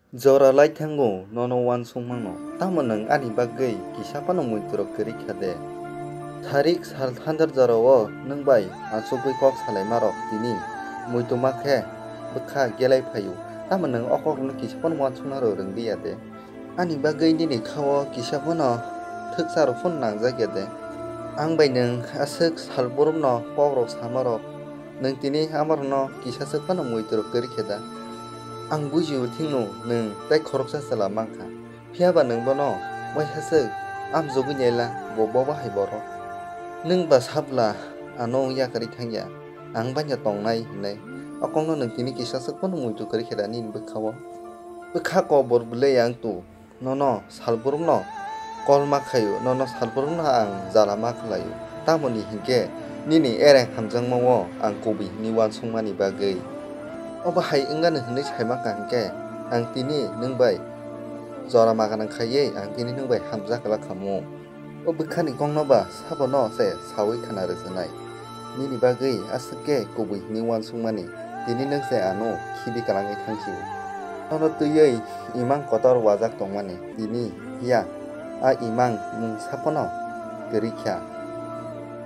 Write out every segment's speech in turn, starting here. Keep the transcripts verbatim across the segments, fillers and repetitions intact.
Jora lai thango nono uansukmano, tamo nwng ani bagwi kisa phano muiturok kwrwi kha de? Tharik sal thandar jorao nwng bai achugwi kok salaimarok tini muituma khe bwkha gelai phaio, tamo nwng o kokrokno kisa phano uansukna rw rwngli ya de? Ani bagwi nini kha-o kisa phano thwksa rw phano nangjak ya de? Ang bai nwng aswk sal borokno kokrok samarok nwng tini amarokno kisa swk phano muiturok kwrwi khe da? Ang bujio thwngno nwng tei khoroksa chwla mankha, phiya ba nwng bono waisa swk amjogwi naila, bo bobo hai borok. Nwng ba sabla ano wng yakarwi thangya, ang banya tongnai hinwi. O kokno nwng tini kisa swk phano muitu kwrwi khe da nini bwkha-o? Bwkha kobor bwlai ang tu. Nono salborokno kolma khaio, nono salborokno ang jala ma khlaio. Tamoni hinkhe nini ereng hamjakmao ang kubui hwnwi uansukmani bagwi. Obo hai wngani hwnwi saimaka hinkhe ang tini nwng bai jora ma gwnang khaiwi ang tini nwng bai hamjak glak khamu. O bwkhani kokno ba sabono se saui khna rwchwnai. Nini bagwi aswk khe kubui hwnwi uansukmani, tini nwng se ano khibi kwlangwi thangsio. Nono twiwi imang kotor wajak tongmani, tini phiya a imang mungsa phano kwrwi kha.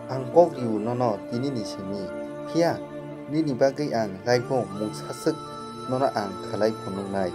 Ang kok rio nono tinini simi, phiya nini bagwi ang laibo mungsa swk nono ang khalai phunuknai.